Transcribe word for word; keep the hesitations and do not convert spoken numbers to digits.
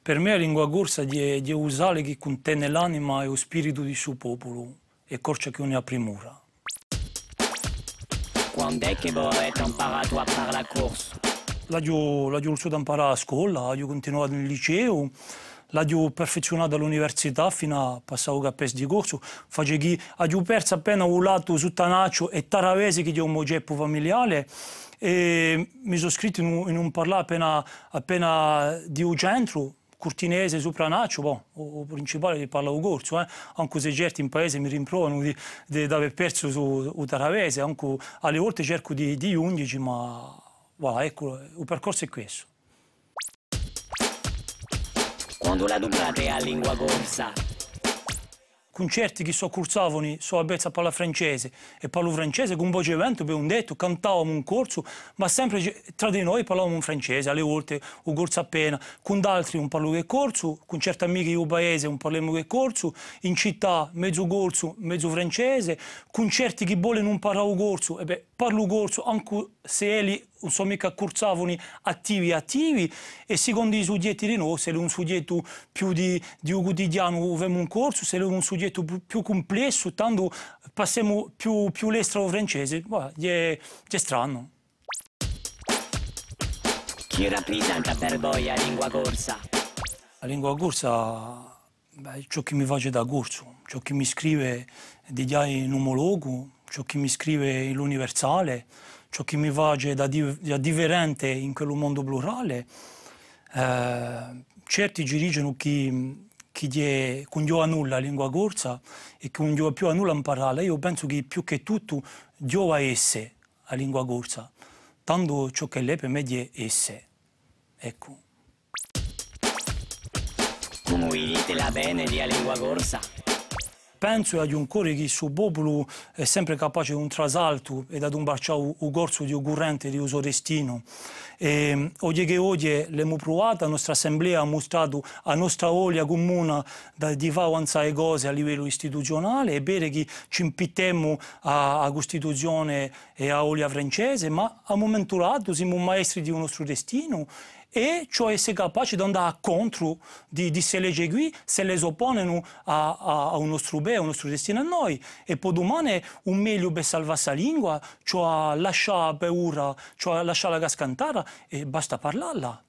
Per mè a lingua corsa hè, hè u sale chì cuntene l'anima è u spiritu di stu populu, è corcia chì ùn hè a primura. Quand'hè chì vo avete amparatu à parlà corsu? L'aghju, l'aghju vulsutu amparà à a scola, aghju cuntinuatu in liceu, l'aghju perfezziunatu à l'università finu à passà u CAPES di corsu, face chì aghju persu appena u latu suttanacciu è taravese chì hè u mo ceppu familiale, è mi sò scrittu in un, in un parlà appena, appena di u centru, curtinese, supranacciu, bò, u, u principale hè di parlà u corsu, eh, ancu s'è certi in paese mi rimprovanu di, di, d'avè persu u, u taravese, ancu à e volte cercu di, di ghjunghjeci, ma, voilà, eccu, u percorsu hè quessu. Quandu l'aduprate a lingua corsa? Cun certi chì sò cursavoni, sò avvezzu à parlà francese, è parlu francese cun voce è ventu, per un dettu, cantavamu in corsu, ma sempre ci-, trà di noi parlavamu in francese, à e volte u corsu appena, cun d'altri ùn parlu chè corsu, cun certi amichi di u paese ùn parlemu chè corsu, in cità mezu corsu, mezu francese, cun certi chì volenu imparà u corsu, è bè, parlu corsu, ancu s'elli ùn sò micca cursavoni attivi, attivi, è sicondu i sughjetti di noi, s'ellu hè un sughjettu più di, di u cutidianu, u femu in corsu, s'ellu hè un sughjettu più, più cumplessu, tandu passemu più, più lestru à u francese. Voilà, hè, hè stranu. Chì raprisenta per voi a lingua corsa? A lingua corsa Bè, ciò chì mi face da corsu, ciò chì mi scrive di ghjà in u mo locu, ciò chì mi scrive in l'universale, ciò chì mi face da di-, da differente in quellu mondu plurale. Eh, certi ci dicenu chì, chì hè, chì ùn ghjova à nulla a lingua corsa è chì ùn ghjova più à nulla imparalla. Eiu pensu chì più chè tuttu ghjova à esse a lingua corsa, tandu ciò ch'ella hè per mè hè esse. Eccu. Cumu vidite l'avvene di a lingua corsa? Pensu è aghju in core chì stu populu hè sempre capace d'un trasaltu è d'adumbarcià u, u corsu di u currente di u so destinu. È, oghje chè oghje l'emu pruvatu, a nostra assemblea hà mustratu a nostra voglia cumuna da, di fà avanzà e cose à livellu istituziunale, hè vera chì ci impittemu à, à a Custituzione è à a voglia francese, ma à un mumentu datu simu maestri di u nostru destinu è ci vole à esse capaci d'andà à contru di, di ste lege quì, s'elle s'opponenu à, à, à u nostru bè, à u nostru destinu à noi. È po dumane u megliu per salvà sta lingua, ci vole à lascià a paura, ci vole à lascialla cascà in terra è basta à parlalla.